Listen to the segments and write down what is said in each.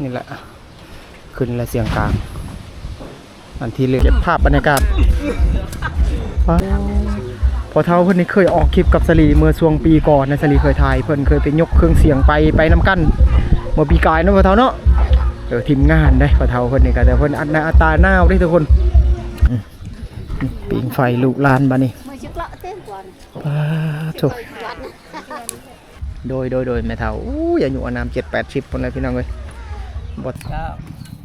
ນີ້ແຫຼະ ຂຶ້ນແລ້ວສຽງກາງ ອັນທີ່ເຫຼືອເກັບພາບບັນຍາກາດ. ປ້າ ພໍ່ເຖົ້າເພິ່ນນີ້ເຄີຍອອກຄລິບກັບສາລີເມື່ອຊ່ວງປີກ່ອນນະ ສາລີເຄີຍຖ່າຍ ເພິ່ນເຄີຍໄປຍົກເຄື່ອງສຽງໄປ ໄປນຳກັນເມື່ອປີກາຍເນາະພໍ່ເຖົ້າເນາະ. ເອີ ທີມງານເດ້ພໍ່ເຖົ້າເພິ່ນນີ້ກໍ ແຕ່ເພິ່ນອັດໜ້າອັດຕາໜາວເດ້ທຸກຄົນ. ອືມ ປີ້ງໄຟລູກຫຼານບາດນີ້. ປ້າໂທ້ ໂດຍ ໂດຍ ໂດຍ ແມ່ເຖົ້າ ອູ້ຍ ອາຍຸອານາມເຈັດແປດສິບພຸ້ນແຫຼະພີ່ນ້ອງເອີຍ. ບໍ່ ເຈົ້າ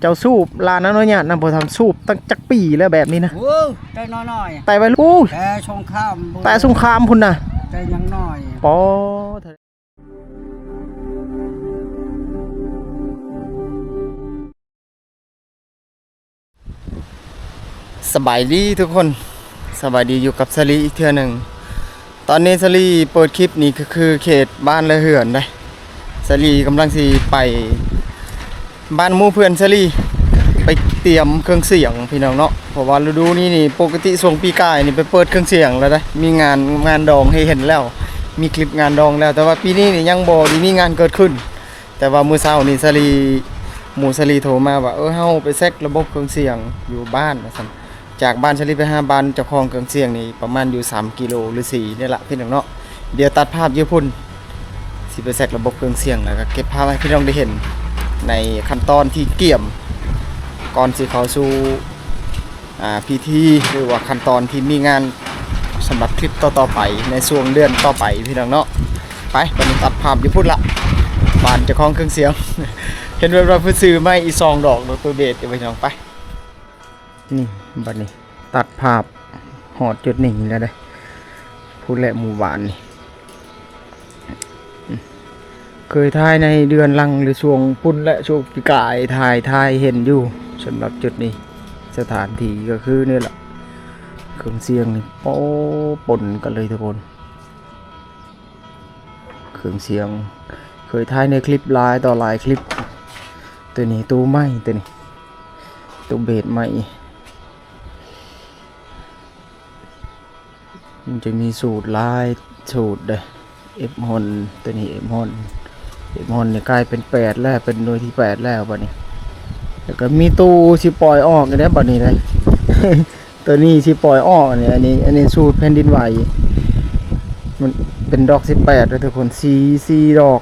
ເຈົ້າສູບ ຫຼານອະນຸຍາດນຳ ບໍ່ທັນສູບຕັ້ງຈັກປີແລ້ວແບບນີ້ນະ? ໂອ້ ແຕ່ນ້ອຍໆ ແຕ່ໄວລຸ້ນ ແຕ່ສົງຄາມ ແຕ່ສົງຄາມພຸ້ນນະ ແຕ່ຍັງນ້ອຍ. ປ້າ ສະບາຍດີທຸກຄົນ ສະບາຍດີ ຢູ່ກັບສາລີອີກເທື່ອໜຶ່ງ. ຕອນນີ້ສາລີເປີດຄລິບນີ້ກໍຄືເຂດບ້ານແລະເຮືອນເດ້. ສາລີກຳລັງຊິໄປບ້ານໝູ່ເພື່ອນສາລີ ໄປຕຽມເຄື່ອງສຽງພີ່ນ້ອງເນາະ. ເພາະວ່າລະດູນີ້ນີ້ ປົກກະຕິຊ່ວງປີກາຍນີ້ໄປເປີດເຄື່ອງສຽງແລ້ວເດ້ ມີງານ ງານດອງໃຫ້ເຫັນແລ້ວ ມີຄລິບງານດອງແລ້ວ ແຕ່ວ່າປີນີ້ນີ້ຍັງບໍ່ໄດ້ມີງານເກີດຂຶ້ນ. ແຕ່ວ່າມື້ເຊົ້ານີ້ສາລີ ໝູ່ສາລີໂທມາວ່າ ເອີ ເຮົາໄປເຊັກລະບົບເຄື່ອງສຽງຢູ່ບ້ານວ່າຊັ້ນ. ຈາກບ້ານສາລີໄປຫາບ້ານເຈົ້າຂອງເຄື່ອງສຽງນີ້ປະມານຢູ່ສາມກິໂລຫຼືສີ່ນີ້ລະພີ່ນ້ອງເນາະ. ດຽວຕັດພາບຢູ່ພຸ້ນ ຊິໄປເຊັກລະບົບເຄື່ອງສຽງ ແລ້ວກໍເກັບພາບໃຫ້ພີ່ນ້ອງໄດ້ເຫັນໃນຂັ້ນຕອນທີ່ກຽມ ກ່ອນຊິເຂົ້າສູ່ ອ່າ ພິທີ ຫຼືວ່າຂັ້ນຕອນທີ່ມີງານສຳລັບຄລິບຕໍ່ໆໄປ ໃນຊ່ວງເດືອນຕໍ່ໄປພີ່ນ້ອງເນາະ. ໄປ ບັດນີ້ຕັດພາບຢູ່ພຸ້ນລະ ບ້ານເຈົ້າຂອງເຄື່ອງສຽງ. ເຫັນແວບໆ ເພິ່ນຊື້ໄມ້ອີກສອງດອກ ດອກໂຕເບດ ໄປພີ່ນ້ອງ ໄປ. ນີ້ ບັດນີ້ຕັດພາບຮອດຈຸດນີ້ແລ້ວເດ້ ພຸ້ນແຫຼະ ໝູ່ບ້ານນີ້. ເຄີຍຖ່າຍໃນເດືອນຫຼັງ ຫຼື ຊ່ວງພຸ້ນແຫຼະ ຊ່ວງປີກາຍ ຖ່າຍ ຖ່າຍເຫັນຢູ່. ສຳລັບຈຸດນີ້ ສະຖານທີ່ກໍຄືນີ້ລະ ເຄື່ອງສຽງນີ້ ໂອ້ ປົນກັນເລີຍທຸກຄົນ. ເຄື່ອງສຽງ ເຄີຍຖ່າຍໃນຄລິບຫຼາຍຕໍ່ຫຼາຍຄລິບ. ໂຕນີ້ຕູ້ໄມ້ ໂຕນີ້ຕູ້ເບດໄມ້. ມັນຈະມີສູດຫຼາຍສູດເດ້ ເອັຟຮອນ ໂຕນີ້ ເອັຟຮອນ ເອັຟຮອນນີ້ກາຍເປັນແປດແລ້ວ ເປັນໜ່ວຍທີແປດແລ້ວບັດນີ້. ແລ້ວກໍມີຕູ້ຊິປ່ອຍອອກອີກແລ້ວບັດນີ້ເດ້ ໂຕນີ້ຊິປ່ອຍອອກ ອັນນີ້ ອັນນີ້ ອັນນີ້ສູດແຜ່ນດິນໄຫວ ມັນເປັນດອກສິບແປດເດີທຸກຄົນ ສີ່ ສີ່ດອກ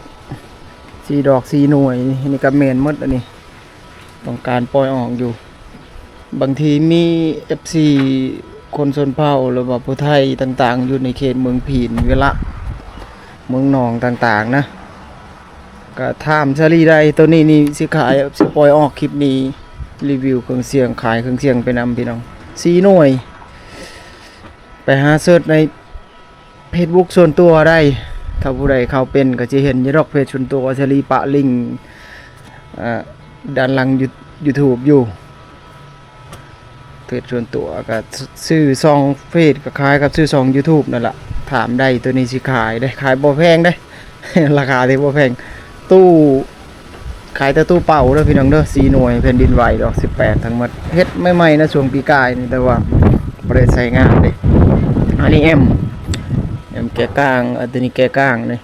ສີ່ດອກ ສີ່ໜ່ວຍ. ອັນນີ້ກໍແມ່ນໝົດ ອັນນີ້ ຕ້ອງການປ່ອຍອອກຢູ່. ບາງທີມີເອັຟຊີ ຄົນຊົນເຜົ່າ ຫຼືວ່າຜູ້ໄທຕ່າງໆ ຢູ່ໃນເຂດເມືອງພີນ ເວລະ ເມືອງໜອງຕ່າງໆນະ ກໍຖາມສາລີໄດ້. ໂຕນີ້ນີ້ຊິຂາຍ ຊິປ່ອຍອອກຄລິບນີ້ ຣີວິວເຄື່ອງສຽງ ຂາຍເຄື່ອງສຽງໄປນຳພີ່ນ້ອງ ສີ່ໜ່ວຍ. ໄປຫາເສີດໃນ ເຟສບຸກສ່ວນຕົວໄດ້ ຖ້າຜູ້ໃດເຂົ້າເປັນກໍຊິເຫັນຢູ່ດອກ ເຟສສ່ວນຕົວສາລີປະລິງ ເອີ ດ້ານຫຼັງຢູ ຢູທູບຢູ່ ເຟສສ່ວນຕົວ ກໍ ຊ- ຊື່ຊ່ອງເຟສກໍຄ້າຍກັບຊື່ຊ່ອງຢູທູບນັ້ນລະ ຖາມໄດ້. ໂຕນີ້ຊິຂາຍເດ້ ຂາຍບໍ່ແພງເດ້ ລາຄາທີ່ບໍ່ແພງ. ຕູ້ ຂາຍແຕ່ຕູ້ເປົ່າເດີພີ່ນ້ອງເດີ ສີ່ໜ່ວຍ ແຜ່ນດິນໄຫວດອກສິບແປດທັງໝົດ ເຮັດໃໝ່ໆນະ ຊ່ວງປີກາຍນີ້ ແຕ່ວ່າບໍ່ໄດ້ໃຊ້ງານເດ້. ອັນນີ້ແອມ ແອມແກ່ກາງ ອັນນີ້ແກ່ກາງນີ້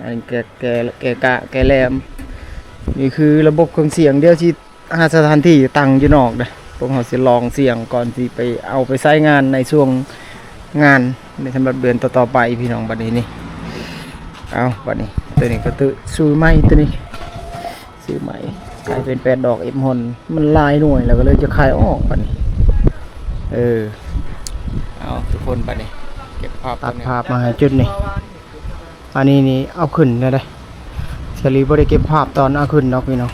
ອັນແກ່ ແກ່ ແກ່ກາ ແກ່ແຫຼມ. ນີ້ຄືລະບົບເຄື່ອງສຽງ ດຽວຊິຫາສະຖານທີ່ຕັ້ງຢູ່ນອກເດີ ພວກເຮົາຊິລອງສຽງກ່ອນຊິໄປເອົາໄປໃຊ້ງານໃນຊ່ວງ ງານໃນສຳລັບເດືອນຕໍ່ໆໄປພີ່ນ້ອງ. ບັດນີ້ນີ້ ເອົາ ບັດນີ້ ໂຕນີ້ກໍຊື້ໃໝ່ ໂຕນີ້ຊື້ໃໝ່ ຂາຍເປັນແປດດອກ ເອັຟຮອນ ມັນຫຼາຍໜ່ວຍ ແລ້ວກໍເລີຍຈະຂາຍອອກບັດນີ້. ເອີ ເອົາ ທຸກຄົນ ບັດນີ້ເກັບພາບ ຕັດພາບມາໃຫ້ຈຸດນີ້. ອັນນີ້ນີ້ເອົາຂຶ້ນແລ້ວເດ້ ສາລີບໍ່ໄດ້ເກັບພາບຕອນເອົາຂຶ້ນດອກພີ່ນ້ອງ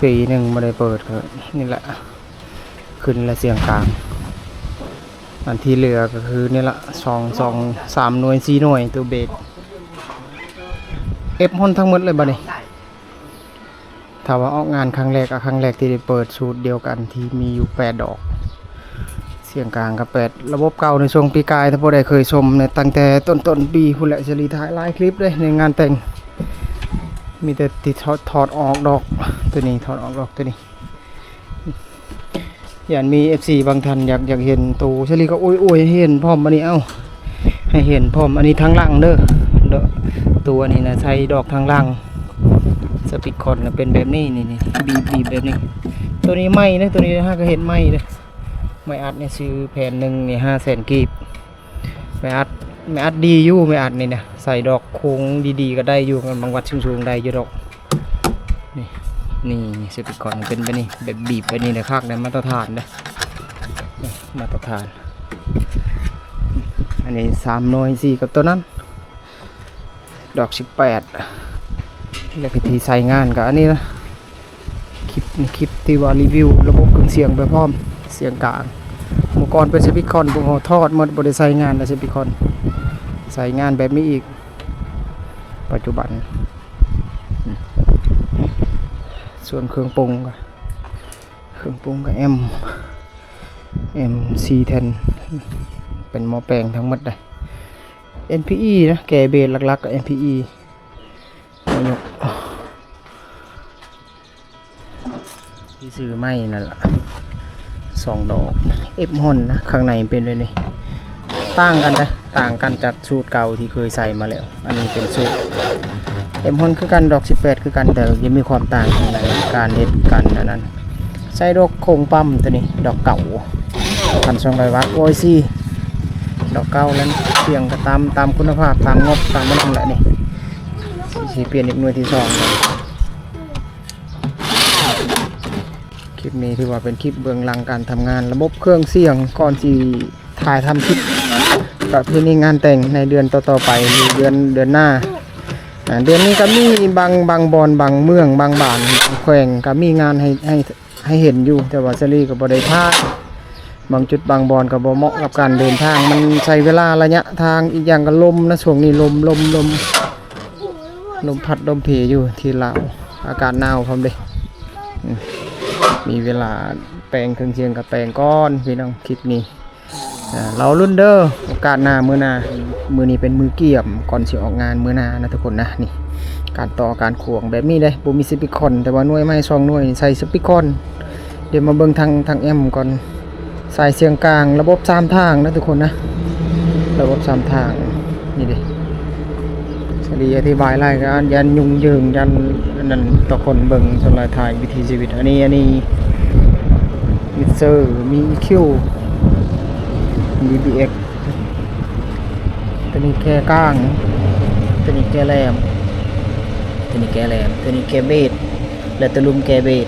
ປີໜຶ່ງບໍ່ໄດ້ເປີດ ກໍນີ້ແຫຼະ ຂຶ້ນແລ້ວສຽງກາງ. ອັນທີ່ເຫຼືອກໍຄືນີ້ລະ ສອງ ສອງ ສາມໜ່ວຍ ສີ່ໜ່ວຍ ໂຕເບສ ເອັຟຮອນທັງໝົດເລີຍບັດນີ້. ຖ້າວ່າອອກງານຄັ້ງແລກ ກໍຄັ້ງແລກທີ່ໄດ້ເປີດສູດດຽວກັນທີ່ມີຢູ່ແປດດອກ ສຽງກາງກໍແປດ ລະບົບເກົ່າໃນຊ່ວງປີກາຍ ຖ້າຜູ້ໃດເຄີຍຊົມໃນຕັ້ງແຕ່ຕົ້ນໆປີພຸ້ນແຫຼະ ສາລີຖ່າຍຫຼາຍຄລິບເດ້ໃນງານແຕ່ງ ມີແຕ່ທີ່ຖອດ ຖອດອອກດອກ ໂຕນີ້ຖອດອອກດອກ ໂຕນີ້. ຢ້ານມີເອັຟຊີບາງທ່ານຢາກ ຢາກເຫັນໂຕ ສາລີກໍອວຍໆໃຫ້ເຫັນພ້ອມ ອັນນີ້ ເອົ້າ ໃຫ້ເຫັນພ້ອມ ອັນນີ້ທາງຫຼັງເດີ ໂຕອັນນີ້ນະ ໃສ່ດອກທາງຫຼັງ ສະປີດຄອນນະເປັນແບບນີ້ ນີ້ໆ ບີບໆ ແບບນີ້. ໂຕນີ້ໃໝ່ເດ້ ໂຕນີ້ຫາກະເຮັດໃໝ່ເດ້. ໄມ້ອັດນີ້ຊື້ແຜ່ນໜຶ່ງນີ້ຫ້າແສນກີບ. ໄມ້ອັດ ໄມ້ອັດດີຢູ່ ໄມ້ອັດນີ້ນະ ໃສ່ດອກໂຄງດີໆ ກະໄດ້ຢູ່ ບາງວັດສູງໆ ໄດ້ຢູ່ດອກ. ນີ້ ນີ້ ນີ້ ສະປີດຄອນເປັນແບບນີ້ ແບບບີບແບບນີ້ແຫຼະ ຄັກເດ້ ມາດຕະຖານເດ້ ນີ້ ມາດຕະຖານ. ອັນນີ້ສາມໜ່ວຍ ສີ່ ກັບໂຕນັ້ນ ດອກສິບແປດ ແລະ ວິທີໃຊ້ງານກະອັນນີ້ນະ. ຄລິບ ຄລິບທີ່ວ່າຣີວິວລະບົບເຄື່ອງສຽງໄປພ້ອມ ສຽງກາງ. ເມື່ອກ່ອນເປັນສະປີດຄອນ ພວກເຮົາຖອດໝົດ ບໍ່ໄດ້ໃຊ້ງານແລ້ວ ສະປີດຄອນ ໃຊ້ງານແບບນີ້ອີກ ປັດຈຸບັນ. ສ່ວນເຄື່ອງປຸງກະ ເຄື່ອງປຸງກະແອມ ແອມສີ່ແທ່ນ ເປັນໝໍ້ແປງທັງໝົດເດ້. ເອັມພີອີ ນະ ແກ່ເບສຫຼັກໆ ກະເອັມພີອີ ທີ່ຊື້ໃໝ່ນັ້ນລະ ສອງດອກ ເອັຟຮອນນະ ຂ້າງໃນເປັນແບບນີ້ ຕ່າງກັນເດ້ ຕ່າງກັນຈາກສູດເກົ່າທີ່ເຄີຍໃຊ້ມາແລ້ວ. ອັນນີ້ເປັນສູດເອັຟຮອນຄືກັນ ດອກສິບແປດຄືກັນ ແຕ່ຈະມີຄວາມຕ່າງທາງໃນການເຮັດ ການອັນນັ້ນ. ໃສ່ດອກໂຄງປ້ຳ ໂຕນີ້ດອກເກົ່າ ພັນສອງຮ້ອຍວັດ ໂອໄອຊີ ດອກເກົ່າ ແລ້ວສຽງກະຕາມ ຕາມຄຸນນະພາບ ຕາມງົບ ຕາມມັນຫັ້ນແຫຼະ. ນີ້ຊິປ່ຽນອີກໜ່ວຍທີສອງ. ຄລິບນີ້ຖືວ່າເປັນຄລິບເບື້ອງຫຼັງການທຳງານລະບົບເຄື່ອງສຽງ ກ່ອນຊິຖ່າຍທຳຄລິບປະເພນີງານແຕ່ງໃນເດືອນຕໍ່ໆໄປ ຫຼື ເດືອນ ເດືອນໜ້າ. ອາ ເດືອນນີ້ກະມີບາງ ບາງບ່ອນ ບາງເມືອງ ບາງບ້ານ ບາງແຂວງກະມີງານໃຫ້ ໃຫ້ ໃຫ້ເຫັນຢູ່ ແຕ່ວ່າສາລີກະບໍ່ໄດ້ຖ່າຍ. ບາງຈຸດບາງບ່ອນກະບໍ່ເໝາະກັບການເດີນທາງ ມັນໃຊ້ເວລາໄລຍະທາງ. ອີກຢ່າງກະລົມນະ ຊ່ວງນີ້ລົມ ລົມ ລົມ ລົມພັດລົມເພຢູ່ທີ່ລາວ ອາກາດໜາວພ້ອມເດ້. ອືມ ມີເວລາແປງເຄື່ອງສຽງກະແປງກ່ອນພີ່ນ້ອງ ຄລິບນີ້. ອ່າ ລໍລຸ້ນເດີ ໂອກາດໜ້າ ມື້ໜ້າ. ມື້ນີ້ເປັນມື້ກຽມ ກ່ອນຊິອອກງານມື້ໜ້ານະທຸກຄົນນະ. ນີ້ ການຕໍ່ການຂວງແບບນີ້ເດ້ ບໍ່ມີສະປີດຄອນ ແຕ່ວ່າໜ່ວຍໄມ້ສອງໜ່ວຍໃສ່ສະປີດຄອນ. ດຽວມາເບິ່ງທາງ ທາງແອມກ່ອນ ສາຍສຽງກາງ ລະບົບສາມທາງນະທຸກຄົນນະ ລະບົບສາມທາງ. ນີ້ເດ້ ສາລີອະທິບາຍຫຼາຍກະຢ້ານຫຍຸ້ງເຢິງ ຢ້ານອັນນັ້ນຕໍ່ຄົນເບິ່ງ ສ່ວນຫຼາຍຖ່າຍວິຖີຊີວິດ. ອັນນີ້ ອັນນີ້ມິກເຊີ ມີອີຄິວ ດີບີເອັກ ໂຕນີ້ແກ່ກາງ ໂຕນີ້ແກ່ແຫຼມ ໂຕນີ້ແກ່ແຫຼມ ໂຕນີ້ແກ່ເບສ ແລະ ໂຕລຸ່ມແກ່ເບສ.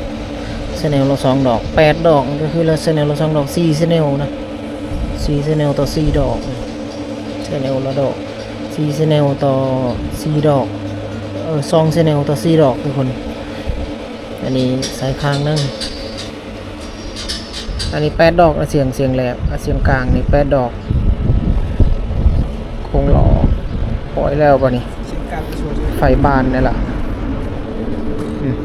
ແຊນແນວລະສອງດອກ ແປດດອກ ກະຄືລະ ແຊນແນວລະສອງດອກ ສີ່ແຊນແນວນະ ສີ່ແຊນແນວຕໍ່ສີ່ດອກ ແຊນແນວລະດອກ ສີ່ແຊນແນວຕໍ່ສີ່ດອກ ເອີ ສອງແຊນແນວຕໍ່ສີ່ດອກທຸກຄົນ. ອັນນີ້ສາຍຂ້າງໜຶ່ງ ອັນນີ້ແປດດອກ ອາ ສຽງ ສຽງແຫຼມ ອາ ສຽງກາງນີ້ແປດດອກ. ໂຄງຫຼໍ່ປ່ອຍແລ້ວບາດນີ້ ໄຟບານແລ້ວລະ. ອືມ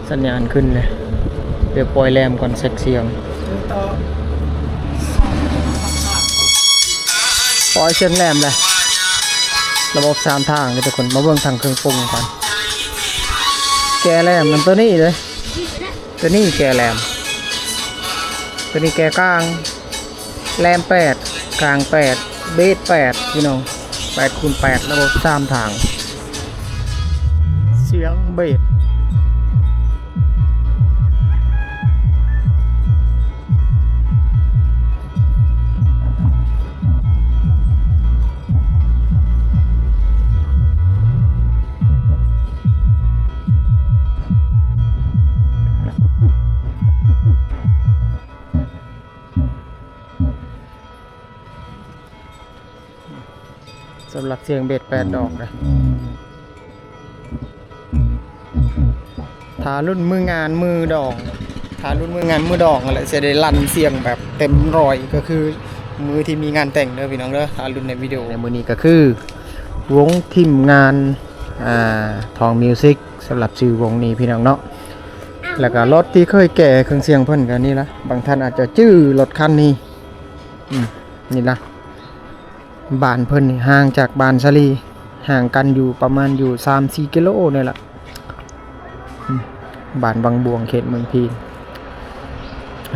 ສັນຍານຂຶ້ນເລີຍ ດຽວປ່ອຍແຫຼມກ່ອນ ເຊັກສຽງ ປ່ອຍສຽງແຫຼມເລີຍ. ລະບົບສາມທາງເດີທຸກຄົນ ມາເບິ່ງທາງເຄື່ອງປຸງກ່ອນ. ແກ່ແຫຼມນຳໂຕນີ້ເລີຍ ໂຕນີ້ແກ່ແຫຼມ ໂຕນີ້ແກ່ກາງ ແຫຼມແປດ ກາງແປດ ເບສແປດ ພີ່ນ້ອງ ແປດຄູນແປດ ລະບົບສາມທາງ ສຽງເບສ. ສຳລັບສຽງເບສແປດດອກເດ້. ຖ້າລຸ້ນມື້ງານມື້ດອງ ຖ້າລຸ້ນມື້ງານມື້ດອງຫັ້ນແຫຼະ ຊິໄດ້ລັ່ນສຽງແບບເຕັມຮ້ອຍ ກະຄືມື້ທີ່ມີງານແຕ່ງເດີພີ່ນ້ອງເດີ. ຖ້າລຸ້ນໃນວິດີໂອ ໃນມື້ນີ້ກະຄືວົງທີມງານ ອ່າ ທອງມິວສິກ ສຳລັບຊື່ວົງນີ້ພີ່ນ້ອງເນາະ. ແລ້ວກະລົດທີ່ເຄີຍແກ່ເຄື່ອງສຽງເພິ່ນກະນີ້ລະ ບາງທ່ານອາດຈະຈື່ລົດຄັນນີ້. ອືມ ນີ້ລະ ບ້ານເພິ່ນນີ້ຫ່າງຈາກບ້ານສາລີ ຫ່າງກັນຢູ່ປະມານຢູ່ສາມສີ່ກິໂລນີ້ລະ. ອືມ ບ້ານວັງບວງ ເຂດເມືອງພີນ.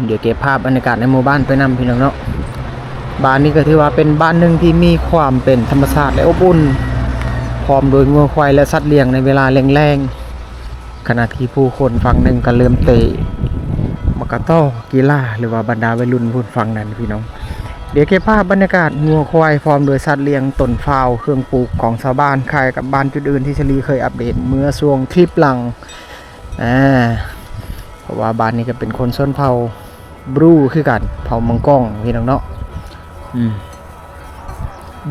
ດຽວເກັບພາບບັນຍາກາດໃນໝູ່ບ້ານໄປນຳພີ່ນ້ອງເນາະ. ບ້ານນີ້ກະຖືວ່າເປັນບ້ານໜຶ່ງທີ່ມີຄວາມເປັນທຳມະຊາດ ແລະ ອົບອຸ່ນ ຄ ພ້ອມໂດຍງົວຄວາຍ ແລະ ສັດລ້ຽງໃນເວລາແລງໆ ຂະນະທີ່ຜູ້ຄົນຝັ່ງໜຶ່ງກໍເລີ່ມເຕະໝາກກະຕໍ້ ກິລາ ຫຼືວ່າບັນດາໄວລຸ້ນພຸ້ນຝັ່ງນັ້ນພີ່ນ້ອງ. ດຽວເກັບພາບບັນຍາກາດງົວຄວາຍພ້ອມໂດຍສັດລ້ຽງ ຕົ້ນຟ້າວ ເຄື່ອງປູກຂອງຊາວບ້ານ ຄ້າຍກັບບ້ານຈຸດອື່ນທີ່ສາລີເຄີຍອັບເດດເມື່ອຊ່ວງຄລິບຫຼັງ ອາ ເພາະວ່າບ້ານນີ້ກໍເປັນຄົນຊົນເຜົ່າບຣູຄືກັນ ເຜົ່າມັງກອງພີ່ນ້ອງເນາະ. ອືມ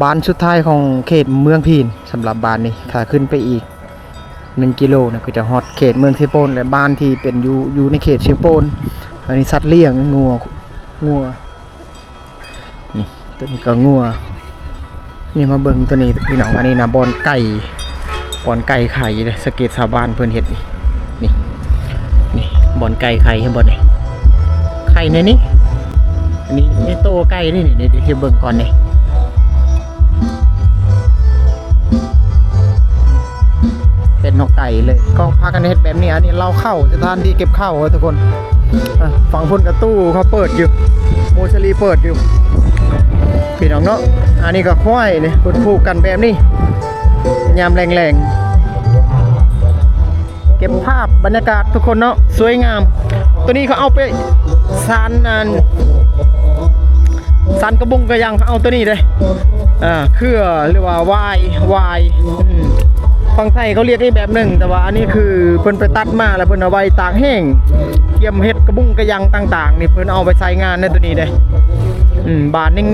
ບ້ານສຸດທ້າຍຂອງເຂດເມືອງພີນ ສຳລັບບ້ານນີ້ ຖ້າຂຶ້ນໄປອີກໜຶ່ງກິໂລນະ ກໍຈະຮອດເຂດເມືອງເຊໂປນ ແລະ ບ້ານທີ່ເປັນຢູ່ ຢູ່ໃນເຂດເຊໂປນ. ອັນນີ້ສັດລ້ຽງ ງົວ ງົວ ນີ້ ຕົວນີ້ກໍງົວ. ນີ້ມາເບິ່ງຕົວນີ້ພີ່ນ້ອງ ອັນນີ້ນະບ່ອນໄກ່ ບ່ອນໄກ່ໄຂ່ເດ້ ສັງເກດຊາວບ້ານເພິ່ນເຮັດນີ້ ນີ້ ນີ້ບ່ອນໄກ່ໄຂ່ ເຫັນບໍ່ນີ້ ໄຂ່ໃນນີ້ ອັນນີ້ ນີ້ໂຕໄກ່ນີ້ ນີ້ ນີ້ ເບິ່ງກ່ອນນີ້ ເປັນນົກໄກ່ເລີຍ ກໍພາກັນເຮັດແບບນີ້. ອັນນີ້ເລົ້າເຂົ້າ ສະຖານທີ່ເກັບເຂົ້າທຸກຄົນ. ອາ ຝັ່ງພຸ້ນກະຕູ້ເຂົາເປີດຢູ່ ໂມຊາລີເປີດຢູ່ພີ່ນ້ອງເນາະ. ອັນນີ້ກໍຄວາຍນີ້ ເພິ່ນຜູກກັນແບບນີ້ ຍາມແລງໆ ເກັບພາບບັນຍາກາດທຸກຄົນເນາະ ສວຍງາມ. ຕົວນີ້ເຂົາເອົາໄປສານ ອັນ ສານກະບຸງກະຍັງ ເອົາຕົວນີ້ເດ້ ເອີ ເຄືອ ຫຼືວ່າຫວາຍ ຫວາຍ ອືມ ຝັ່ງໄທເຂົາລຽກອີກແບບໜຶ່ງ ແຕ່ວ່າອັນນີ້ຄືເພິ່ນໄປຕັດມາ ແລ້ວເພິ່ນເອົາໄວ້ຕາກແຫ້ງ ກຽມເຮັດກະບຸງກະຍັງຕ່າງໆ ນີ້ ເພິ່ນເອົາໄປໃຊ້ງານໃນຕົວນີ້ເດ້. ອືມ ບ້ານນີ້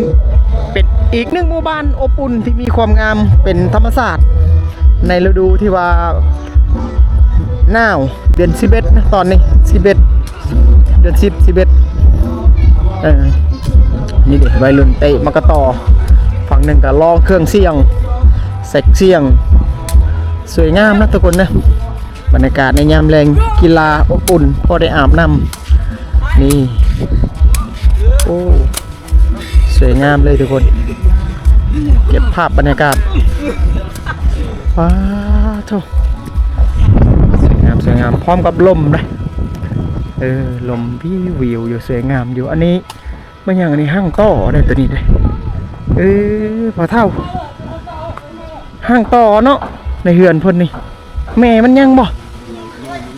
ເປັນອີກໜຶ່ງໝູ່ບ້ານອົບອຸ່ນທີ່ມີຄວາມງາມເປັນທຳມະຊາດ ໃນລະດູທີ່ວ່າໜາວ ເດືອນສິບເອັດນະ ຕອນນີ້ສິບເອັດ ເດືອນສິບ ສິບເອັດ ເອີ ນີ້ເດ້ ໄວລຸ້ນເຕະໝາກກະຕໍ້ ຝັ່ງໜຶ່ງກໍລອງເຄື່ອງສຽງ ແຊັກສຽງ ສວຍງາມນະທຸກຄົນນະ. ບັນຍາກາດໃນຍາມແລງ ກິລາອົບອຸ່ນ ພໍໄດ້ອາບນ້ຳ ນີ້ ໂອ້ ສວຍງາມເລີຍທຸກຄົນ ເກັບພາບບັນຍາກາດ ວ້າໂທ້ ສວຍງາມ ສວຍງາມ ພ້ອມກັບລົມນະ ເອີ ລົມວິວໆຢູ່ ສວຍງາມຢູ່. ອັນນີ້ແມ່ນຫຍັງ? ອັນນີ້ຮັງຕໍ່ເດ້ ຕົວນີ້ເດ້ ເອີ ພໍ່ເຖົ້າ ຮັງຕໍ່ເນາະ ໃນເຮືອນເພິ່ນນີ້ ແມ່ມັນຍັງບໍ່?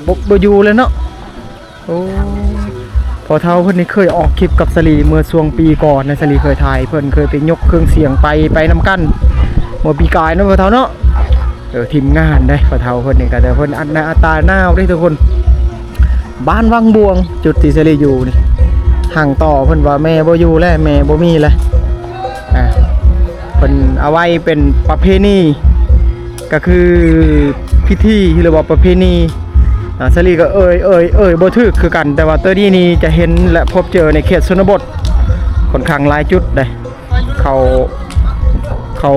ບໍ່ ບໍ່ຢູ່ແລ້ວເນາະ. ໂອ້ ພໍ່ເຖົ້າເພິ່ນນີ້ເຄີຍອອກຄລິບກັບສາລີເມື່ອຊ່ວງປີກ່ອນນະ ສາລີເຄີຍຖ່າຍ ເພິ່ນເຄີຍໄປຍົກເຄື່ອງສຽງໄປ ໄປນຳກັນເມື່ອປີກາຍເນາະ ພໍ່ເຖົ້າເນາະ. ເອີ ທີມງານເດ້ ພໍ່ເຖົ້າເພິ່ນນີ້ກໍ ແຕ່ເພິ່ນອັດໜ້າອັດຕາໜາວເດ້ທຸກຄົນ. ບ້ານວັງບວງ ຈຸດທີ່ສາລີຢູ່ນີ້ ຮັງຕໍ່ເພິ່ນວ່າແມ່ບໍ່ຢູ່ແລ້ວ ແມ່ບໍ່ມີແລ້ວ ອ່າ ເພິ່ນເອົາໄວ້ເປັນປະເພນີ ກໍຄືພິທີ ຫຼືວ່າປະເພນີ ອ່າ ສາລີກໍເອີ່ຍ ເອີ່ຍ ເອີ່ຍ ບໍ່ຖືກຄືກັນ ແຕ່ວ່າໂຕນີ້ນີ້ຈະເຫັນ ແລະ ພົບເຈີໃນເຂດຊົນນະບົດ ຂ້ອນຂ້າງຫຼາຍຈຸດເດ້ ເຂົາ ເຂົາ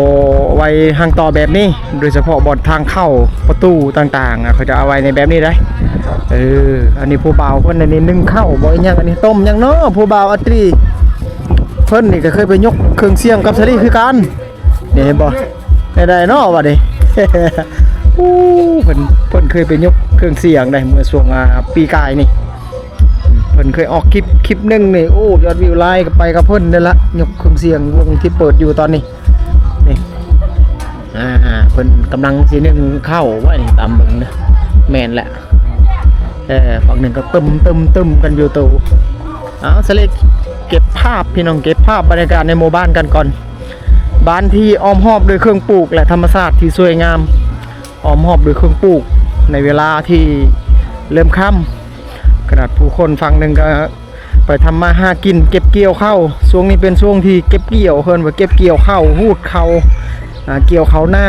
ໄວ້ຮັງຕໍ່ແບບນີ້ ໂດຍສະເພາະບ່ອນທາງເຂົ້າ ປະຕູຕ່າງໆ ເຂົາຈະເອົາໄວ້ໃນແບບນີ້ໄດ໋. ເອີ ອັນນີ້ຜູ້ບ່າວເພິ່ນ ອັນນີ້ໜຶ້ງເຂົ້າບໍ່ ອີຫຍັງ ອັນນີ້ຕົ້ມຫຍັງເນາະ ຜູ້ບ່າວອາຕີ ເພິ່ນນີ້ກໍເຄີຍໄປຍົກເຄື່ອງສຽງກັບສາລີຄືກັນ. ນີ້ເຫັນບໍ່? ໄດ້ເນາະບັດນີ້ ອູ້ ເພິ່ນ ເພິ່ນເຄີຍໄປຍົກເຄື່ອງສຽງໄດ້ເມື່ອຊ່ວງ ອ່າ ປີກາຍນີ້ ເພິ່ນເຄີຍອອກຄລິບ ຄລິບໜຶ່ງນີ້ ໂອ້ ຍອດວິວຫຼາຍ ກໍໄປກັບເພິ່ນນີ້ລະ ຍົກເຄື່ອງສຽງ ວົງທີ່ເປີດຢູ່ຕອນນີ້ ນີ້ ອ່າ ເພິ່ນກຳລັງຊິໜຶ້ງເຂົ້າໄວ້ນີ້ ຕາມເບິ່ງເດີ ແມ່ນແຫຼະ ເອີ ຝັ່ງໜຶ່ງກໍຕຶມໆໆກັນຢູ່ໂຕ. ເອົາ ສາລີເກັບພາບ ພີ່ນ້ອງ ເກັບພາບບັນຍາກາດໃນໝູ່ບ້ານກັນກ່ອນ. ບ້ານທີ່ອ້ອມຮອບດ້ວຍເຄື່ອງປູກ ແລະ ທຳມະຊາດທີ່ສວຍງາມ, ອ້ອມຮອບດ້ວຍເຄື່ອງປູກໃນເວລາທີ່ເລີ່ມຄ່ຳ. ຂະໜາດຜູ້ຄົນຝັ່ງໜຶ່ງກໍໄປທຳມາຫາກິນເກັບກ່ຽວເຂົ້າ. ຊ່ວງນີ້ເປັນຊ່ວງທີ່ເກັບກ່ຽວ, ເອີ້ນວ່າເກັບກ່ຽວເຂົ້າ, ຮູດເຂົ້າ, ອາ, ກ່ຽວເຂົ້ານາ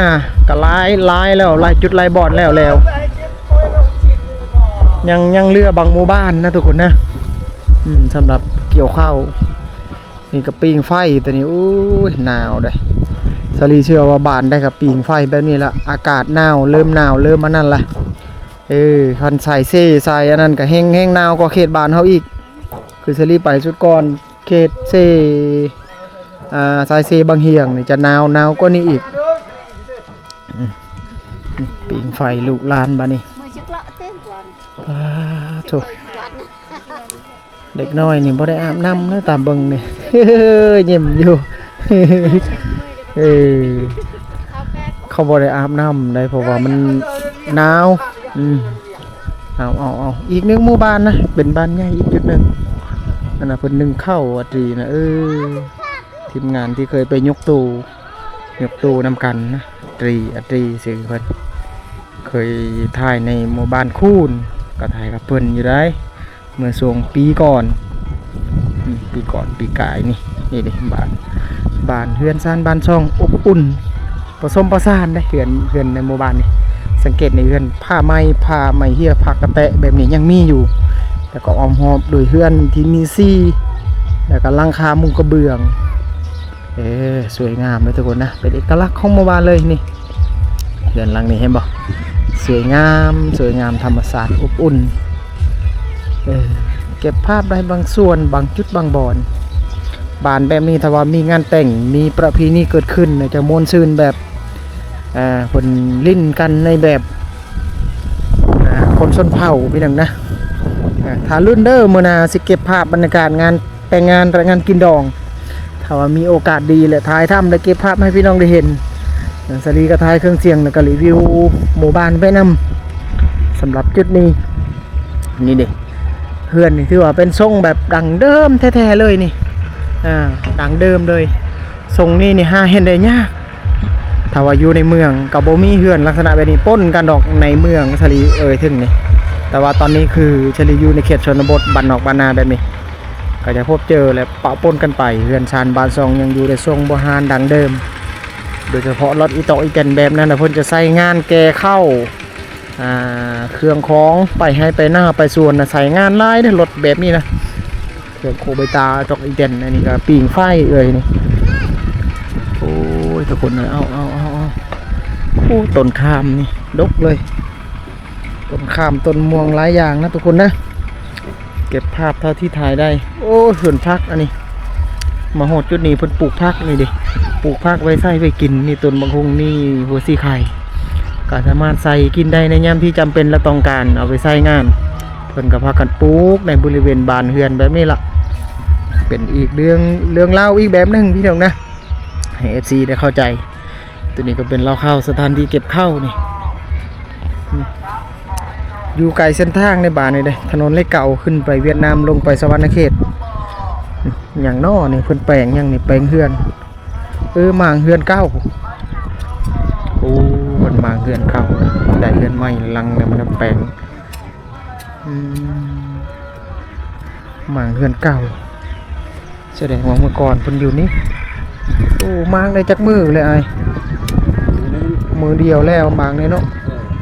ກໍຫຼາຍ, ຫຼາຍແລ້ວ, ຫຼາຍຈຸດຫຼາຍບ່ອນແລ້ວ, ແລ້ວ. ຍັງ, ຍັງເຫຼືອບາງໝູ່ບ້ານນະທຸກຄົນນະ, ອືມ, ສຳລັບກ່ຽວເຂົ້າ. ນີ້ກໍປີ້ງໄຟຕົວນີ້ ໂອ້ຍ ໜາວເດ້. ສາລີເຊື່ອວ່າບ້ານໃດກໍປີ້ງໄຟແບບນີ້ລະ, ອາກາດໜາວ, ເລີ່ມໜາວ, ເລີ່ມອັນນັ້ນລະ. ເອີ, ຄັນສາຍເຊ, ສາຍອັນນັ້ນກໍແຮງ, ແຮງໜາວກວ່າເຂດບ້ານເຮົາອີກ. ຄືສາລີໄປຊຸດກ່ອນ ເຂດເຊ, ອາ, ສາຍເຊບັງຫຽງນີ້ຈະໜາວ, ໜາວກວ່ານີ້ອີກ. ອືມ, ປີ້ງໄຟລູກຫຼານບາດນີ້. ປາໂທ້. ເດັກນ້ອຍນີ້ບໍ່ໄດ້ອາບນ້ຳເດີ ຕາມເບິ່ງນີ້ ຍິ້ມຢູ່. ເອີ ເຂົາບໍ່ໄດ້ອາບນ້ຳໄດ໋ ເພາະວ່າມັນໜາວ. ອືມ ເອົາ ເອົາ ເອົາ ອີກໜຶ່ງໝູ່ບ້ານນະ ເປັນບ້ານໃຫຍ່ອີກຈຸດໜຶ່ງ. ອັນນະ ເພິ່ນໜຶ້ງເຂົ້າອາຕີນະ. ເອີ ທີມງານທີ່ເຄີຍໄປຍົກຕູ້ ຍົກຕູ້ນຳກັນນະ ຕີ ອາຕີຊື່ເພິ່ນ. ເຄີຍຖ່າຍໃນໝູ່ບ້ານຄູນ ກໍຖ່າຍກັບເພິ່ນຢູ່ໄດ໋ ເມື່ອຊ່ວງປີກ່ອນ ອືມ ປີກ່ອນ ປີກາຍນີ້. ນີ້ເດ້ ບ້ານ ບ້ານເຮືອນຊານບ້ານຊ່ອງອົບອຸ່ນ ປະສົມປະສານເດ້ ເຮືອນ ເຮືອນໃນໝູ່ບ້ານນີ້. ສັງເກດໃນເຮືອນຜ້າໄມ້ ຜ້າໄມ້ເຫື່ອ ຜ້າກະແຕະແບບນີ້ຍັງມີຢູ່ ແລ້ວກໍອ້ອມຮອບໂດຍເຮືອນທີ່ມີສີ ແລ້ວກໍຫຼັງຄາມຸງກະເບື້ອງ. ເອີ ສວຍງາມເດ້ທຸກຄົນນະ ເປັນເອກະລັກຂອງໝູ່ບ້ານເລີຍນີ້. ເຮືອນຫຼັງນີ້ເຫັນບໍ່ ສວຍງາມ ສວຍງາມ ທຳມະຊາດອົບອຸ່ນ. ເອີ ເກັບພາບໄດ້ບາງສ່ວນ ບາງຈຸດບາງບ່ອນ. ບ້ານແບບນີ້ຖ້າວ່າມີງານແຕ່ງ ມີປະເພນີເກີດຂຶ້ນ ຈະມ່ວນຊື່ນແບບ ອ່າ ເພິ່ນຫຼິ້ນກັນໃນແບບ ອ່າ ຄົນຊົນເຜົ່າພີ່ນ້ອງນະ. ອ່າ ຖ້າລຸ້ນເດີ ມື້ໜ້າຊິເກັບພາບບັນຍາກາດງານແຕ່ງງານ ແລະ ງານກິນດອງ. ຖ້າວ່າມີໂອກາດດີ ແລະ ຖ່າຍທຳ ແລະ ເກັບພາບໃຫ້ພີ່ນ້ອງໄດ້ເຫັນ. ສາລີກໍຖ່າຍເຄື່ອງສຽງ ແລ້ວກໍຣີວິວໝູ່ບ້ານໄປນຳ ສຳລັບຈຸດນີ້. ນີ້ເດ້ ເຮືອນນີ້ຖືວ່າເປັນຊົງແບບດັ້ງເດີມແທ້ໆເລີຍນີ້ ອ່າ ດັ້ງເດີມເລີຍ. ຊົງນີ້ນີ້ຫາເຫັນໄດ້ຍາກ ຖ້າວ່າຢູ່ໃນເມືອງກໍບໍ່ມີເຮືອນລັກສະນະແບບນີ້ປົນກັນດອກ ໃນເມືອງສາລີເອີ່ຍເຖິງນີ້. ແຕ່ວ່າຕອນນີ້ຄືສາລີຢູ່ໃນເຂດຊົນນະບົດ ບ້ານນອກບ້ານນາແບບນີ້ ກໍຈະພົບເຈີ ແລະ ປະປົນກັນໄປ. ເຮືອນຊານບ້ານຊ່ອງຍັງຢູ່ໃນຊົງບູຮານດັ້ງເດີມ ໂດຍສະເພາະລັອດອີຕອກອີແຕນແບບນັ້ນນະ ເພິ່ນຈະໃຊ້ງານແກ່ເຂົ້າ ອ່າ ເຄື່ອງຂອງໄປໄຮ່ໄປນາໄປສວນນະ ໃຊ້ງານຫຼາຍເດ້ ລົດແບບນີ້ນະ. ເຄື່ອງໂຄໄບຕາ ຈອກອີແຕນ. ອັນນີ້ກໍປີ້ງໄຟເອີ່ຍນີ້. ໂອ້ຍ ທຸກຄົນເອີຍ ເອົາ ເອົາ ເອົາ ເອົາ ໂອ້ ຕົ້ນຂາມນີ້ດົກເລີຍ ຕົ້ນຂາມ ຕົ້ນມ່ວງ ຫຼາຍຢ່າງນະທຸກຄົນນະ. ເກັບພາບເທົ່າທີ່ຖ່າຍໄດ້. ໂອ້ຍ ເຮືອນພັກອັນນີ້ ມາຮອດຈຸດນີ້ເພິ່ນປູກຜັກນີ້ເດ້ ປູກຜັກໄວ້ໃຊ້ໄວ້ກິນ. ນີ້ຕົ້ນບັກຫຸ່ງ ນີ້ຫົວສີໄຄ ກໍສາມາດໃສ່ກິນໄດ້ໃນຍາມທີ່ຈຳເປັນ ແລະ ຕ້ອງການເອົາໄປໃຊ້ງານ. ເພິ່ນກໍພາກັນປູກໃນບໍລິເວນບ້ານເຮືອນແບບນີ້ລະ ເປັນອີກເລື່ອງ ເລື່ອງລາວອີກແບບໜຶ່ງພີ່ນ້ອງນະ ໃຫ້ເອັຟຊີໄດ້ເຂົ້າໃຈ. ຕົວນີ້ກໍເປັນເລົ້າເຂົ້າ ສະຖານທີ່ເກັບເຂົ້ານີ້ ອືມ ຢູ່ໄກເສັ້ນທາງໃນບ້ານນີ້ເດ້ ຖະໜົນເລກເກົ້າ ຂຶ້ນໄປຫວຽດນາມ ລົງໄປສະຫວັນນະເຂດ. ຫຍັງນໍນີ້ ເພິ່ນແປງຫຍັງນີ້ ແປງເຮືອນ. ເອີ ມ້າງເຮືອນເກົ່າ. ໂອ້ ເພິ່ນມ້າງເຮືອນເກົ່າ ໄດ້ເຮືອນໃໝ່ຫຼັງແລ້ວ ມັນແປງ. ອືມ ມ້າງເຮືອນເກົ່າ ສະແດງວ່າເມື່ອກ່ອນເພິ່ນຢູ່ນີ້. ໂອ້ ມ້າງໄດ້ຈັກມື້ແລ້ວອ້າຍ? ມື້ດຽວແລ້ວມ້າງນີ້ເນາະ.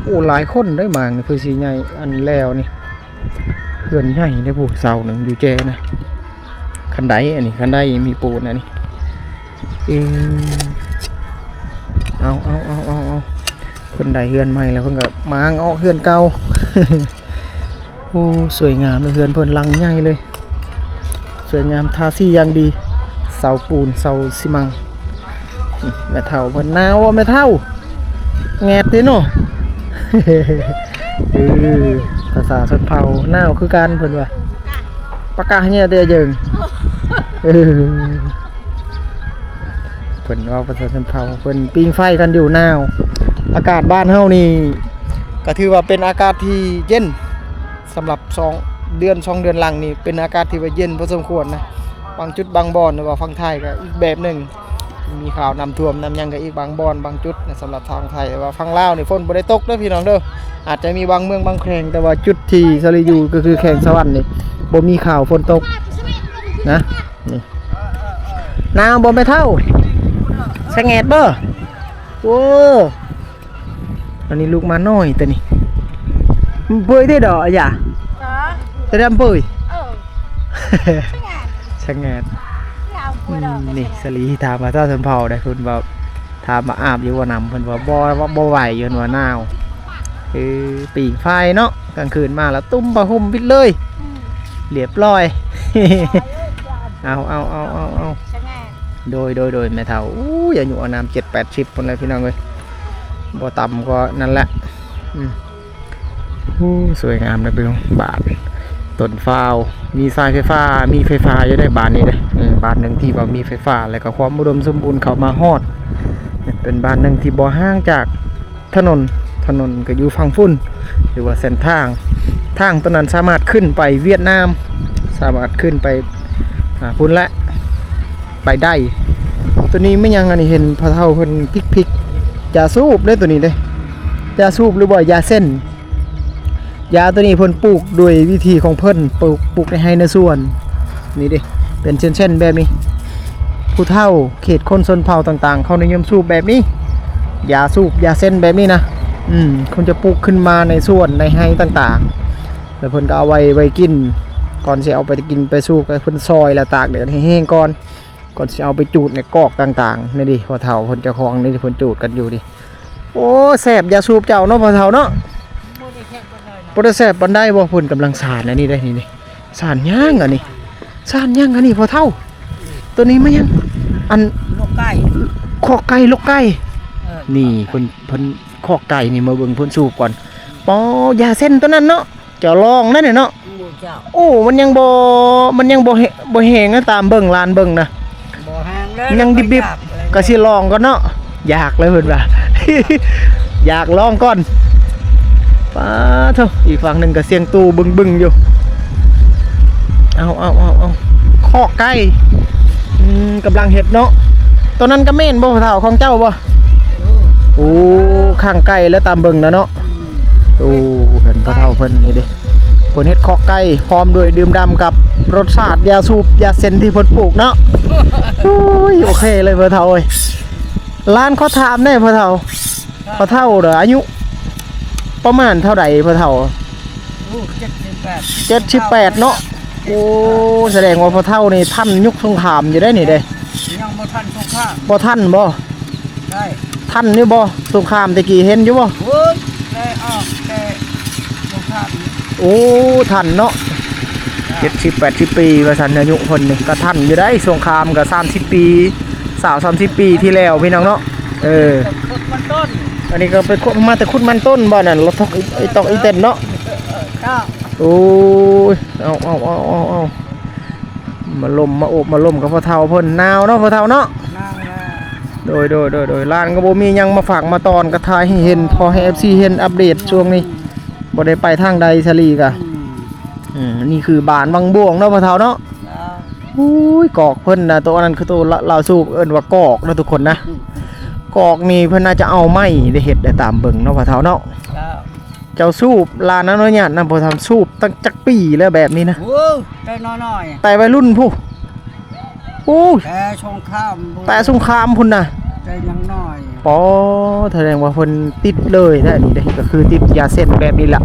ໂອ້ ຫຼາຍຄົນເດ້ມ້າງນີ້ ເພື່ອຊິໃຫຍ່ອັນແລ້ວນີ້. ເຮືອນໃຫຍ່ເດ້ ຜູ້ເສົາໜຶ່ງຢູ່ແຈນະ. ຄັນໄດ ອັນນີ້ຄັນໄດມີປູນອັນນີ້. ເອີ ເອົາ ເອົາ ເອົາ ເອົາ ເອົາ ເພິ່ນໄດ້ເຮືອນໃໝ່ແລ້ວ ເພິ່ນກໍມ້າງອອກເຮືອນເກົ່າ. ໂອ້ ສວຍງາມເລີຍ ເຮືອນເພິ່ນຫຼັງໃຫຍ່ເລີຍ ສວຍງາມ ທາສີຢ່າງດີ ເສົາປູນ ເສົາຊີມັງ. ແມ່ເຖົ້າເພິ່ນໜາວບໍ່ແມ່ເຖົ້າ? ແງດເດ້ເນາະ. ເອີ ພາສາຊົນເຜົ່າ ໜາວຄືກັນເພິ່ນວ່າ ປະກາດເຫຍແຕ່ເຢິງ. ເອີ ເພິ່ນເວົ້າພາສາຊົນເຜົ່າ ເພິ່ນປີ້ງໄຟກັນຢູ່ ໜາວ. ອາກາດບ້ານເຮົານີ້ກໍຖືວ່າເປັນອາກາດທີ່ເຢັນ ສຳລັບສອງເດືອນ ສອງເດືອນຫຼັງນີ້ ເປັນອາກາດທີ່ວ່າເຢັນພໍສົມຄວນນະ. ບາງຈຸດບາງບ່ອນ ຫຼືວ່າຝັ່ງໄທກໍອີກແບບໜຶ່ງ ມີຂ່າວນ້ຳຖ້ວມນ້ຳຫຍັງກໍອີກບາງບ່ອນບາງຈຸດນະ. ສຳລັບທາງໄທ ແຕ່ວ່າຝັ່ງລາວນີ້ຝົນບໍ່ໄດ້ຕົກເດີພີ່ນ້ອງເດີ ອາດຈະມີບາງເມືອງບາງແຂວງ. ແຕ່ວ່າຈຸດທີ່ສາລີຢູ່ກໍຄືແຂວງສະຫວັນນີ້ ບໍ່ມີຂ່າວຝົນຕົກນະ. ນີ້ ໜາວບໍ່ແມ່ເຖົ້າ? ສະແງດບໍ່? ໂອ້ ອັນນີ້ລູກໝານ້ອຍຕົວນີ້. ເປີຍເດ້ດອກອາຢາ? ຈະດຳເປີຍ? ເອີ ສະແງດ ສະແງດ. ອືມ ນີ້ສາລີຖາມພາສາຊົນເຜົ່າໄດ໋ ເພິ່ນວ່າ ຖາມວ່າອາບຢູ່ບໍ່ນ້ຳ ເພິ່ນວ່າບໍ່ ບໍ່ໄຫວ ເພິ່ນວ່າໜາວ. ເອີ ປີ້ງໄຟເນາະ ກາງຄືນມາລະຕຸ້ມຜ້າຫົ່ມປິດເລີຍ ອືມ ລຽບລ້ອຍ. ເອົາ ເອົາ ເອົາ ເອົາ ເອົາ ສະຫງ່າ. ໂດຍ ໂດຍ ໂດຍ ແມ່ເຖົ້າ ອູ້ຍ ອາຍຸອານາມເຈັດແປດສິບພຸ້ນແຫຼະພີ່ນ້ອງເອີຍ ບໍ່ຕ່ຳກວ່ານັ້ນແຫຼະ. ອືມ ໂອ້ ສວຍງາມເດີພີ່ນ້ອງ ບ້ານຕົ້ນຟ້າວ ມີສາຍໄຟຟ້າ ມີໄຟຟ້າຢູ່ໃນບ້ານນີ້ເດ້. ເອີ ບ້ານໜຶ່ງທີ່ວ່າມີໄຟຟ້າ ແລ້ວກໍຄວາມອຸດົມສົມບູນເຂົ້າມາຮອດ ເປັນບ້ານໜຶ່ງທີ່ບໍ່ຫ່າງຈາກຖະໜົນ, ຖະໜົນກໍຢູ່ຝັ່ງພຸ້ນ ຫຼືວ່າເສັ້ນທາງ, ທາງຕົວນັ້ນສາມາດຂຶ້ນໄປຫວຽດນາມ, ສາມາດຂຶ້ນໄປ ອ່າ ພຸ້ນແຫຼະ ໄປໄດ້. ຕົວນີ້ແມ່ນຫຍັງ? ອັນນີ້ເຫັນພໍ່ເຖົ້າເພິ່ນພິກໆ ຢາສູບເດ້ ຕົວນີ້ເດ້ ຢາສູບ ຫຼືວ່າຢາເສັ້ນ. ຢາຕົວນີ້ເພິ່ນປູກໂດຍວິທີຂອງເພິ່ນ, ປູກ ປູກໃນໄຮ່ໃນສວນ. ນີ້ເດ້ ເປັນເສັ້ນໆແບບນີ້. ຜູ້ເຖົ້າເຂດຄົນຊົນເຜົ່າຕ່າງໆ ເຂົານິຍົມສູບແບບນີ້, ຢາສູບ ຢາເສັ້ນແບບນີ້ນະ. ອືມ ເພິ່ນຈະປູກຂຶ້ນມາໃນສວນໃນໄຮ່ຕ່າງໆ ແລ້ວເພິ່ນກໍເອົາໄວ້ ໄວ້ກິນ. ກ່ອນຊິເອົາໄປກິນໄປສູບ ກໍເພິ່ນຊອຍ ແລ້ວຕາກແດດໃຫ້ແຫ້ງກ່ອນ. ກ່ອນຊິເອົາໄປຈູດໃນກອກຕ່າງໆ ນີ້ເດ້ ພໍ່ເຖົ້າເພິ່ນເຈົ້າຂອງນີ້ ເພິ່ນຈູດກັນຢູ່ນີ້. ໂອ້ ແຊບຢາສູບເຈົ້າເນາະ ພໍ່ເຖົ້າເນາະ. ບໍ່ໄດ້ແຊບປານໃດນະ ບໍ່ໄດ້ແຊບປານໃດບໍ່? ເພິ່ນກຳລັງສານອັນນີ້ເດ້ ນີ້ ນີ້ ສານຫຍັງອັນນີ້? ສານຫຍັງອັນນີ້ ພໍ່ເຖົ້າ? ຕົວນີ້ແມ່ນຫຍັງ? ອັນ ລົກໄກ່ ຄອກໄກ່ ລົກໄກ່. ເອີ ນີ້ ເພິ່ນ ເພິ່ນ ຄອກໄກ່ນີ້ ມາເບິ່ງເພິ່ນສູບກ່ອນ. ປໍ ຢາເສັ້ນຕົວນັ້ນເນາະ. ເຈົ້າລອງໄດ້ເນາະ. ໂອ້ ເຈົ້າ ໂອ້ ມັນຍັງບໍ່ ມັນຍັງບໍ່ແຮ ບໍ່ແຫ້ງນະ ຕາມເບິ່ງ ຫຼານເບິ່ງນະ ບໍ່ແຫ້ງເລີຍ ຍັງດິບໆ ກໍຊິລອງກ່ອນເນາະ. ຢາກເລີຍເພິ່ນວ່າ ຢາກລອງກ່ອນ. ປາໂທ້ ອີກຝັ່ງໜຶ່ງກໍສຽງຕູ້ບຶ້ງໆຢູ່. ເອົາ ເອົາ ເອົາ ເອົາ ຄອກໄກ່ ອືມ ກຳລັງເຮັດເນາະ. ຕົວນັ້ນກໍແມ່ນບໍ່ ພໍ່ເຖົ້າ ຂອງເຈົ້າບໍ່? ໂອ້ ຂ້າງໄກ່ແລ້ວ ຕາມເບິ່ງນະເນາະ. ໂອ້ ເຫັນພໍ່ເຖົ້າເພິ່ນນີ້ເດ້ ເພິ່ນເຮັດຄອກໄກ່ ພ້ອມດ້ວຍດື່ມດ່ຳກັບລົດຊາດຢາສູບຢາເສັ້ນທີ່ເພິ່ນປູກເນາະ. ໂອ້ຍ ໂອເຄເລີຍພໍ່ເຖົ້າເອີຍ. ຫຼານຂໍຖາມແດ່ພໍ່ເຖົ້າ, ພໍ່ເຖົ້າເດີ ອາຍຸປະມານເທົ່າໃດພໍ່ເຖົ້າ? ໂອ້ ເຈັດສິບແປດ ເຈັດສິບແປດເນາະ. ໂອ້ ສະແດງວ່າພໍ່ເຖົ້ານີ້ທັນຍຸກສົງຄາມຢູ່ເດ້ນີ້ເດ້. ຍັງບໍ່ທັນສົງຄາມ. ບໍ່ທັນບໍ່? ໄດ້ ທັນຢູ່ບໍ່ ສົງຄາມແຕ່ກີ້ ເຫັນຢູ່ບໍ່? ໂອ້ຍ ໄດ້ອອກແຕ່ສົງຄາມ. ໂອ້ ທັນເນາະ. ເຈັດສິບແປດສິບປີວ່າຊັ້ນ ອາຍຸເພິ່ນນີ້ກໍທັນຢູ່ໄດ໋. ສົງຄາມກໍສາມສິບປີ ຊາວສາມສິບປີທີ່ແລ້ວ ພີ່ນ້ອງເນາະ. ເອີ ອັນນີ້ກໍໄປຂຸດ ມາແຕ່ຂຸດມັນຕົ້ນບໍ່ນັ້ນ ລະທອກອີຕອກອີເຕັນເນາະ. ໂອ້ຍ ເອົາ ເອົາ ມາລົມ ມາໂອບມາລົມກັບພໍ່ເຖົ້າເພິ່ນ. ໜາວເນາະພໍ່ເຖົ້າເນາະ. ໂດຍ ໂດຍ ໂດຍ ໂດຍ. ຫຼານກໍບໍ່ມີຫຍັງມາຝາກມາຕ້ອນ ກໍຖ່າຍໃຫ້ເຫັນ ພໍໃຫ້ເອັຟຊີເຫັນອັບເດດຊ່ວງນີ້. ບໍ່ໄດ້ໄປທາງໃດ ສາລີກະ. ອືມ ນີ້ຄືບ້ານວັງບວງເນາະພໍ່ເຖົ້າເນາະ. ໂອ້ຍ ກອກເພິ່ນນະ ໂຕອັນນັ້ນຄືໂຕລາວສູບ ເອີ້ນວ່າກອກເນາະທຸກຄົນນະ. ກອກນີ້ເພິ່ນໜ້າຈະເອົາໄມ້ໄດ້ເຮັດໄດ້ ຕາມເບິ່ງເນາະພໍ່ເຖົ້າເນາະ. ເຈົ້າສູບ ຫຼານອະນຸຍາດນຳ ພໍ່ທຳສູບຕັ້ງຈັກປີແລ້ວແບບນີ້ນະ? ໂອ້ ແຕ່ນ້ອຍໆ ແຕ່ໄວລຸ້ນພຸ້ນ. ໂອ້ຍ ແຕ່ສົງຄາມພຸ້ນ ແຕ່ສົງຄາມພຸ້ນນະ ແຕ່ຍັງນ້ອຍ. ປໍ ສະແດງວ່າເພິ່ນຕິດເລີຍແທ້ນີ້ເດ້ ກໍຄືຕິດຢາເສັ້ນແບບນີ້ລະ.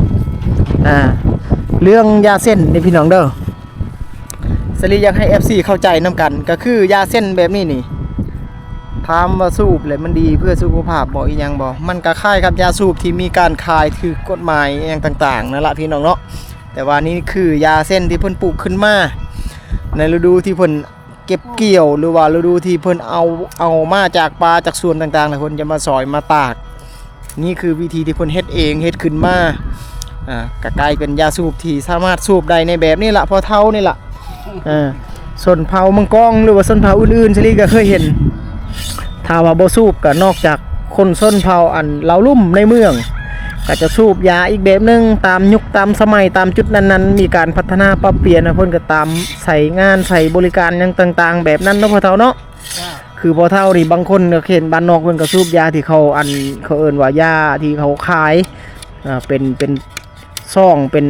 ອ່າ ເລື່ອງຢາເສັ້ນນີ້ພີ່ນ້ອງເດີ ສາລີຢາກໃຫ້ເອັຟຊີເຂົ້າໃຈນຳກັນ ກໍຄືຢາເສັ້ນແບບນີ້ນີ້ ຖາມວ່າສູບແລ້ວມັນດີເພື່ອສຸຂະພາບບໍ່ ອີຫຍັງບໍ່? ມັນກໍຄ້າຍກັບຢາສູບທີ່ມີການຂາຍຖືກກົດໝາຍອີຫຍັງຕ່າງໆນັ້ນລະພີ່ນ້ອງເນາະ. ແຕ່ວ່ານີ້ຄືຢາເສັ້ນທີ່ເພິ່ນປູກຂຶ້ນມາໃນລະດູທີ່ເພິ່ນເກັບກ່ຽວ ຫຼືວ່າລະດູທີ່ເພິ່ນເອົາ ເອົາມາຈາກປ່າຈາກສວນຕ່າງໆ ແລ້ວເພິ່ນຈະມາສອຍມາຕາກ. ນີ້ຄືວິທີທີ່ເພິ່ນເຮັດເອງ ເຮັດຂຶ້ນມາ ອ່າ ກະກາຍເປັນຢາສູບທີ່ສາມາດສູບໄດ້ໃນແບບນີ້ລະ ພໍເຖົ້ານີ້ລະ. ເອີ ຊົນເຜົ່າມັງກອງ ຫຼືວ່າຊົນເຜົ່າອື່ນໆ ສາລີກໍເຄີຍເຫັນ. ຖ້າວ່າບໍ່ສູບ ກໍນອກຈາກຄົນຊົນເຜົ່າອັນລາວລຸ່ມໃນເມືອງ ກໍຈະສູບຢາອີກແບບໜຶ່ງ ຕາມຍຸກຕາມສະໄໝ ຕາມຈຸດນັ້ນໆ ມີການພັດທະນາປັບປ່ຽນ ເພິ່ນກໍຕາມໃສ່ງານໃສ່ບໍລິການຫຍັງຕ່າງໆ ແບບນັ້ນເນາະ ພໍ່ເຖົ້າເນາະ. ຄືພໍ່ເຖົ້ານີ້ ບາງຄົນກໍເຫັນບ້ານນອກເພິ່ນກໍສູບຢາທີ່ເຂົາ ອັນ ເຂົາເອີ້ນວ່າຢາທີ່ເຂົາຂາຍ ອ່າ ເປັນ ເປັນຊອງ ເປັນ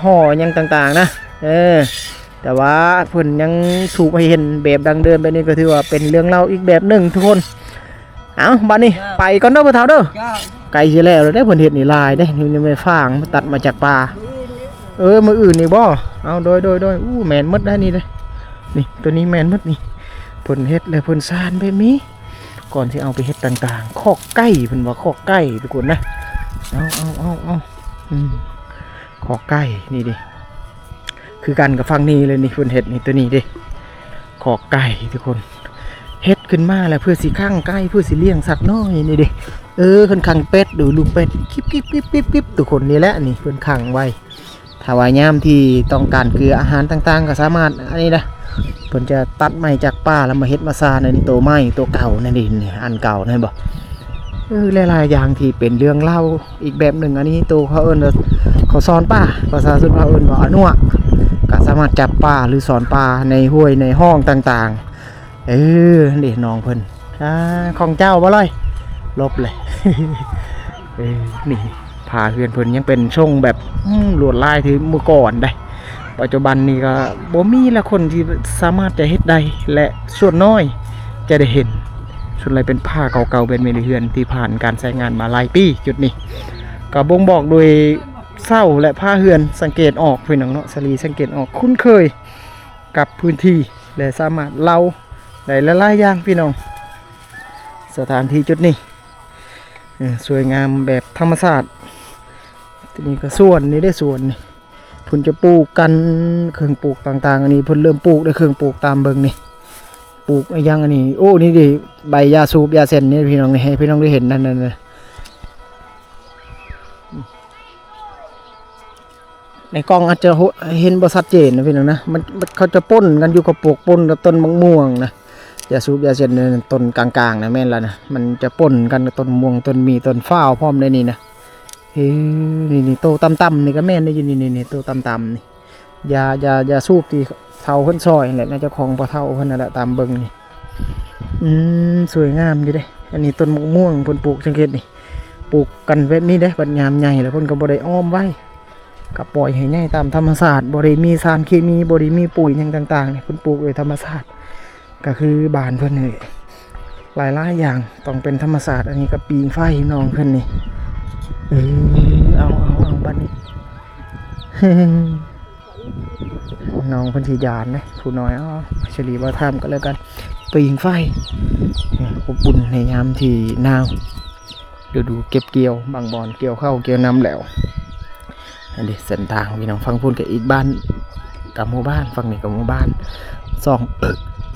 ຫໍ່ຫຍັງຕ່າງໆນະ. ເອີ ແຕ່ວ່າເພິ່ນຍັງສູບໃຫ້ເຫັນແບບດັ້ງເດີມແບບນີ້ ກໍຖືວ່າເປັນເລື່ອງເລົ່າອີກແບບໜຶ່ງທຸກຄົນ. ເອົ້າ ບາດນີ້ ເຈົ້າ ໄປກ່ອນເດີພໍ່ເຖົ້າເດີ. ເຈົ້າ ໃກ້ຊິແລ້ວແລ້ວເດ້ ເພິ່ນເຮັດນີ້ຫຼາຍເດ້. ນີ້ແມ່ຟາງມາຕັດມາຈາກປ່າ. ເອີ ມື້ອື່ນນີ້ບໍ່? ເອົາ ໂດຍ ໂດຍ ໂດຍ. ໂອ້ ແມ່ນໝົດໄດ໋ນີ້ເດ້. ນີ້ ໂຕນີ້ແມ່ນໝົດນີ້. ເພິ່ນເຮັດແລ້ວເພິ່ນສານແບບນີ້ ກ່ອນຊິເອົາໄປເຮັດຕ່າງໆ. ຄອກໄກ່ ເພິ່ນວ່າຄອກໄກ່ທຸກຄົນນະ. ເອົາ ເອົາ ເອົາ ເອົາ ອືມ ຄອກໄກ່ນີ້ເດ້ ຄືກັນກັບຝັ່ງນີ້ເລີຍນີ້ ເພິ່ນເຮັດນີ້ ໂຕນີ້ເດ້ ຄອກໄກ່ທຸກຄົນ. ເຮັດຂຶ້ນມາແລ້ວເພື່ອຊິຂັງໄກ່ ເພື່ອຊິລ້ຽງສັດນ້ອຍນີ້ເດ້. ເອີ ເພິ່ນຂັງເປັດ ດູລູກເປັດ ກິບໆໆໆ ທຸກຄົນ. ນີ້ແຫຼະນີ້ ເພິ່ນຂັງໄວ້. ຖ້າວ່າຍາມທີ່ຕ້ອງການເກືອອາຫານຕ່າງໆ ກໍສາມາດອັນນີ້ນະ ເພິ່ນຈະຕັດໄມ້ຈາກປ່າແລ້ວມາເຮັດມາສານ ອັນນີ້ໂຕໃໝ່ ໂຕເກົ່ານັ້ນເດ້ ອັນເກົ່ານັ້ນເຫັນບໍ່? ເອີ ຫຼາຍໆຢ່າງທີ່ເປັນເລື່ອງລາວອີກແບບໜຶ່ງ. ອັນນີ້ໂຕເຂົາເອີ້ນວ່າເຂົາສອນປາ ພາສາຊົນເຜົ່າເອີ້ນວ່າອານົວະ ກໍສາມາດຈັບປາ ຫຼື ສອນປາໃນຫ້ວຍໃນຮ່ອງຕ່າງໆ. ເອີ ນີ້ນ້ອງເພິ່ນ ອ່າ ຂອງເຈົ້າບໍ່ລອຍ? ຫຼົບເລີຍ. ເອີ ນີ້ ຝາເຮືອນເພິ່ນຍັງເປັນຊົງແບບ ອືມ ລວດລາຍທີ່ເມື່ອກ່ອນເດ້. ປັດຈຸບັນນີ້ກໍບໍ່ມີລະຄົນທີ່ສາມາດຈະເຮັດໄດ້ ແລະ ສ່ວນນ້ອຍຈະໄດ້ເຫັນ. ສ່ວນຫຼາຍເປັນຝາເກົ່າໆ ແບບນີ້ ເຮືອນທີ່ຜ່ານການໃຊ້ງານມາຫຼາຍປີ. ຈຸດນີ້ກໍບົ່ງບອກໂດຍເສົາ ແລະ ຝາເຮືອນ ສັງເກດອອກ ພີ່ນ້ອງເນາະ. ສາລີສັງເກດອອກ ຄຸ້ນເຄີຍກັບພື້ນທີ່ ແລະ ສາມາດເລົ່າໄດ້ຫຼາຍໆຢ່າງ ພີ່ນ້ອງ. ສະຖານທີ່ຈຸດນີ້ ເອີ ສວຍງາມແບບທຳມະຊາດ. ທີນີ້ກໍສວນນີ້ເດ້ ສວນນີ້ ເພິ່ນຈະປູກກັນ ເຄື່ອງປູກຕ່າງໆ. ອັນນີ້ເພິ່ນເລີ່ມປູກແລ້ວ ເຄື່ອງປູກຕາມເບິ່ງນີ້ ປູກອີຫຍັງອັນນີ້? ໂອ້ ນີ້ເດ້ ໃບຢາສູບຢາເສັ້ນນີ້ ພີ່ນ້ອງ ນີ້ ໃຫ້ພີ່ນ້ອງໄດ້ເຫັນນັ້ນໆ. ໃນກ້ອງອາດຈະເຫັນບໍ່ຊັດເຈນນະພີ່ນ້ອງນະ ມັນ ມັນ ເຂົາຈະປົນກັນຢູ່ກັບພວກ ປົນກັບຕົ້ນໝາກມ່ວງນະ. ຢາສູບຢາເສັ້ນນັ້ນ ຕົ້ນກາງໆນະ ແມ່ນລະນະ ມັນຈະປົນກັນກັບຕົ້ນມ່ວງ ຕົ້ນໝີ່ ຕົ້ນຟ້າວພ້ອມໃນນີ້ນະ. ເອີ ນີ້ໆ ໂຕຕ່ຳໆນີ້ກໍແມ່ນເດ້ ຢູ່ນີ້ໆ ໂຕຕ່ຳໆນີ້ ຢາ ຢາ ຢາສູບທີ່ເຖົ້າເພິ່ນຊອຍຫັ້ນແຫຼະ ໜ້າຈະຂອງພໍ່ເຖົ້າເພິ່ນຫັ້ນແຫຼະ ຕາມເບິ່ງນີ້. ອືມ ສວຍງາມຢູ່ເດ້. ອັນນີ້ຕົ້ນໝາກມ່ວງເພິ່ນປູກ ສັງເກດນີ້ ປູກກັນແບບນີ້ເດ້. ບັດຍາມໃຫຍ່ແລ້ວເພິ່ນກໍບໍ່ໄດ້ອ້ອມໄວ້ ກໍປ່ອຍໃຫ້ໃຫຍ່ຕາມທຳມະຊາດ ບໍ່ໄດ້ມີສານເຄມີ ບໍ່ໄດ້ມີປຸ໋ຍຫຍັງຕ່າງໆ ເພິ່ນປູກໂດຍທຳມະຊາດ. ກໍຄືບ້ານເພິ່ນນີ້ຫຼາຍໆຢ່າງຕ້ອງເປັນທຳມະຊາດ. ອັນນີ້ກໍປີ້ງໄຟນ້ອງເພິ່ນນີ້. ເອີ ເອົາ ເອົາ ເອົາ ບັດນີ້ ນ້ອງເພິ່ນຊິຢ້ານເດ້ ຜູ້ນ້ອຍ. ເອົາ ສະລີບໍ່ຖາມກໍແລ້ວກັນ. ປີ້ງໄຟ ອືມ ອົບອຸ່ນໃນຍາມທີ່ໜາວ ລະດູເກັບກ່ຽວ ບາງບ່ອນກ່ຽວເຂົ້າກ່ຽວນຳແລ້ວ. ອັນນີ້ເສັ້ນທາງພີ່ນ້ອງ ຝັ່ງພຸ້ນກໍອີກບ້ານ ກັບໝູ່ບ້ານ ຝັ່ງນີ້ກັບໝູ່ບ້ານ ສອງ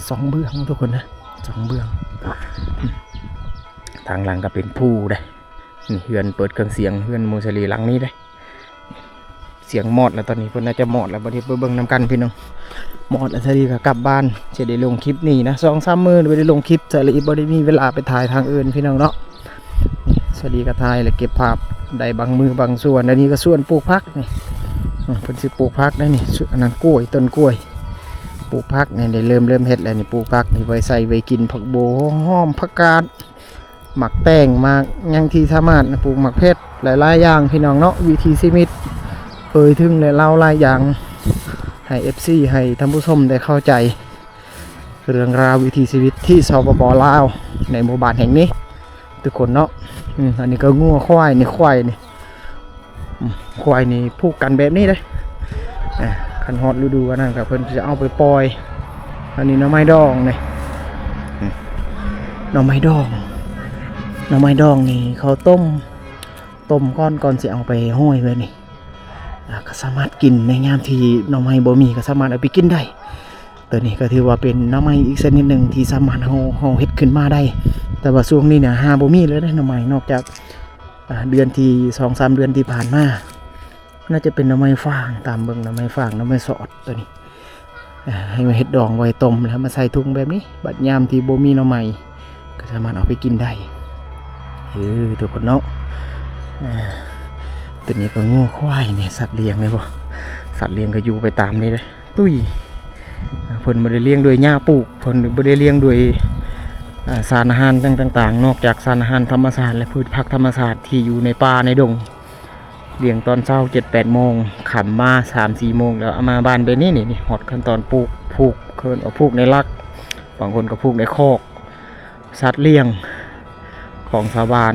ສອງເບື້ອງທຸກຄົນນະ ສອງເບື້ອງ. ທາງຫຼັງກໍເປັນພູເດ້. ນີ້ເຮືອນເປີດເຄື່ອງສຽງ ເຮືອນໝູ່ສາລີຫຼັງນີ້ເດ້. ສຽງມອດແລ້ວ ຕອນນີ້ເພິ່ນໜ້າຈະມອດແລ້ວ. ບັດນີ້ໄປເບິ່ງນຳກັນພີ່ນ້ອງ ມອດແລ້ວ ສາລີກໍກັບບ້ານ. ຊິໄດ້ລົງຄລິບນີ້ນະ ສອງສາມມື້ບໍ່ໄດ້ລົງຄລິບ ສາລີບໍ່ໄດ້ມີເວລາໄປຖ່າຍທາງອື່ນພີ່ນ້ອງເນາະ. ສາລີກໍຖ່າຍ ແລະ ເກັບພາບໄດ້ບາງມື້ບາງສ່ວນ. ອັນນີ້ກໍສວນປູກຜັກນີ້ ອືມ ເພິ່ນຊິປູກຜັກໄດ້ນີ້ ອັນນັ້ນກ້ວຍ ຕົ້ນກ້ວຍ ປູກຜັກນີ້ ໄດ້ເລີ່ມ ເລີ່ມເຮັດແລ້ວນີ້. ປູກຜັກນີ້ໄວ້ໃສ່ໄວ້ກິນ ຜັກບົ່ວ ຫອມ ຜັກກາດ ໝາກແຕງ ໝາກຫຍັງທີ່ສາມາດປູກ ໝາກເຜັດ ຫຼາຍໆຢ່າງພີ່ນ້ອງເນາະ. ວິຖີຊີວິດ ເຜີຍເຖິງ ແລະ ເລົ່າຫຼາຍຢ່າງໃຫ້ເອັຟຊີ ໃຫ້ທ່ານຜູ້ຊົມໄດ້ເຂົ້າໃຈ ເລື່ອງລາວວິຖີຊີວິດທີ່ ສປປ ລາວ ໃນໝູ່ບ້ານແຫ່ງນີ້ທຸກຄົນເນາະ. ອືມ ອັນນີ້ກໍງົວ ຄວາຍນີ້ ຄວາຍນີ້ ອືມ ຄວາຍນີ້ຜູກກັນແບບນີ້ເດ້. ອ່າ ຄັນຮອດລະດູອັນນັ້ນກໍເພິ່ນຈະເອົາໄປປ່ອຍ. ອັນນີ້ໜໍ່ໄມ້ດອງນີ້ ອືມ ໜໍ່ໄມ້ດອງ ໜໍ່ໄມ້ດອງນີ້ເຂົາຕົ້ມ ຕົ້ມກ່ອນ ກ່ອນຊິເອົາໄປຫ້ອຍແບບນີ້. ອ່າ ກໍສາມາດກິນໃນຍາມທີ່ໜໍ່ໄມ້ບໍ່ມີ ກໍສາມາດເອົາໄປກິນໄດ້. ໂຕນີ້ກໍຖືວ່າເປັນໜໍ່ໄມ້ອີກຊະນິດໜຶ່ງທີ່ສາມາດເຮົາ ເຮົາເຮັດຂຶ້ນມາໄດ້. ແຕ່ວ່າຊ່ວງນີ້ນະ ຫາບໍ່ມີເລີຍເດ້ໜໍ່ໄມ້ ນອກຈາກ ອ່າ ເດືອນທີ່ ສອງສາມເດືອນທີ່ຜ່ານມາ ໜ້າຈະເປັນໜໍ່ໄມ້ຟາງ ຕາມເບິ່ງໜໍ່ໄມ້ຟາງ ໜໍ່ໄມ້ສອດໂຕນີ້. ອ່າ ໃຫ້ມາເຮັດດອງໄວ້ ຕົ້ມແລ້ວມາໃສ່ຖົງແບບນີ້ ບັດຍາມທີ່ບໍ່ມີໜໍ່ໄມ້ ກໍສາມາດເອົາໄປກິນໄດ້. ເອີ ທຸກຄົນເນາະ ອ່າ ໂຕນີ້ກໍງົວຄວາຍນີ້ ສັດລ້ຽງແມ່ນບໍ່? ສັດລ້ຽງກໍຢູ່ໄປຕາມນີ້ເດ້. ຕຸ້ຍ ເພິ່ນບໍ່ໄດ້ລ້ຽງດ້ວຍຫຍ້າປູກ ເພິ່ນບໍ່ໄດ້ລ້ຽງດ້ວຍ ອ່າ ສານອາຫານຕ່າງໆ ນອກຈາກສານອາຫານທຳມະຊາດ ແລະ ພືດຜັກທຳມະຊາດທີ່ຢູ່ໃນປ່າໃນດົງ. ລ້ຽງຕອນເຊົ້າເຈັດແປດໂມງ ຄ່ຳມາສາມສີ່ໂມງ ແລ້ວເອົາມາບ້ານແບບນີ້ ນີ້ ນີ້ ຮອດຂັ້ນຕອນປູກ ຜູກ ເອີ້ນວ່າຜູກໃນຫຼັກ ບາງຄົນກໍຜູກໃນຄອກ. ສັດລ້ຽງຂອງຊາວບ້ານ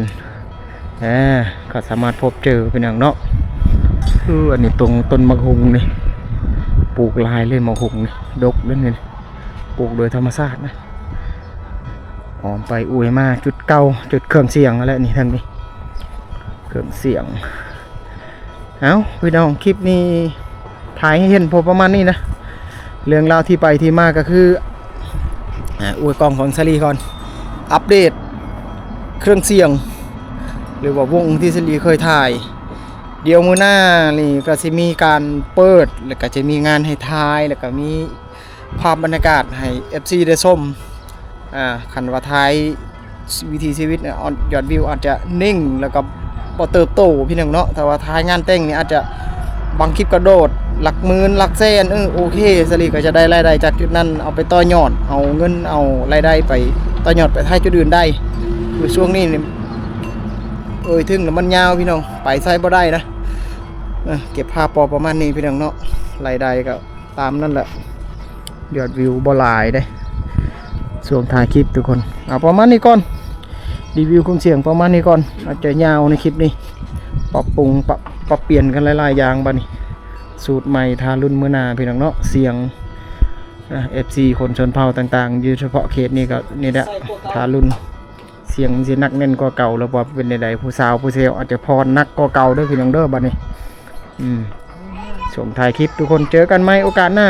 ເອີ ກໍສາມາດພົບເຈີເປັນຫຍັງເນາະ. ຄືອັນນີ້ຕົງ ຕົ້ນໝາກຫຸ່ງນີ້ ປູກຫຼາຍເລີຍ ໝາກຫຸ່ງນີ້ ດົກເລີຍນີ້ ປູກໂດຍທຳມະຊາດນະ. ອ້ອມໄປອວຍມາຈຸດເກົ່າ ຈຸດເຄື່ອງສຽງຫັ້ນແຫຼະນີ້ ທາງນີ້ເຄື່ອງສຽງ. ເອົາ ພີ່ນ້ອງ ຄລິບນີ້ຖ່າຍໃຫ້ເຫັນພໍປະມານນີ້ນະ ເລື່ອງລາວທີ່ໄປທີ່ມາກໍຄື ອາ ອວຍກ້ອງຂອງສາລີກ່ອນ ອັບເດດເຄື່ອງສຽງ ຫຼືວ່າວົງທີ່ສາລີເຄີຍຖ່າຍ. ດຽວມື້ໜ້ານີ້ກໍຊິມີການເປີດ ແລ້ວກໍຈະມີງານໃຫ້ຖ່າຍ ແລ້ວກໍມີ ພາບບັນຍາກາດໃຫ້ເອັຟຊີໄດ້ຊົມ. ອ່າ ຄັນວ່າຖ່າຍວິຖີຊີວິດເນຍ ອອດ ຍອດວິວອາດຈະນິ່ງ ແລ້ວກໍບໍ່ເຕີບໂຕພີ່ນ້ອງເນາະ. ແຕ່ວ່າຖ່າຍງານແຕ່ງນີ້ອາດຈະ ບາງຄລິບກໍໂດດຫຼັກໝື່ນຫຼັກແສນ. ເອີ ໂອເຄ ສາລີກໍຈະໄດ້ລາຍໄດ້ຈາກຈຸດນັ້ນ ເອົາໄປຕໍ່ຍອດ ເອົາເງິນເອົາລາຍໄດ້ໄປຕໍ່ຍອດໄປຖ່າຍຈຸດອື່ນໄດ້. ຄືຊ່ວງນີ້ນີ້ ເອີຍ ເຖິງແລ້ວມັນຍາວພີ່ນ້ອງ ໄປໃສບໍ່ໄດ້ນະ. ເອີ ເກັບພາບພໍປະມານນີ້ພີ່ນ້ອງເນາະ ລາຍໄດ້ກໍ ຕາມນັ້ນແຫຼະ ຍອດວິວບໍ່ຫຼາຍເດ້ ຊ່ວງຖ່າຍຄລິບທຸກຄົນ. ເອົາປະມານນີ້ກ່ອນ ຣີວິວເຄື່ອງສຽງປະມານນີ້ກ່ອນ. ອາດຈະຍາວໃນຄລິບນີ້ ປັບປຸງ ປັບ ປັບປ່ຽນກັນຫຼາຍໆຢ່າງ. ບັດນີ້ສູດໃໝ່ ຖ້າລຸ້ນມື້ໜ້າພີ່ນ້ອງເນາະ. ສຽງ ອ່າ ເອັຟຊີຄົນຊົນເຜົ່າຕ່າງໆ ຢູ່ສະເພາະເຂດນີ້ກໍນີ້ແຫຼະ ຖ້າລຸ້ນ ສຽງມັນຊິໜັກແໜ້ນກວ່າເກົ່າ ຫຼືວ່າເປັນໃດໆ ຜູ້ສາວຜູ້ແຊວອາດຈະຟ້ອນໜັກກວ່າເກົ່າເດີພີ່ນ້ອງເດີ. ບັດນີ້ ອືມ ຊ່ວງທ້າຍຄລິບ ທຸກຄົນ ເຈີກັນໃໝ່ໂອກາດໜ້າ.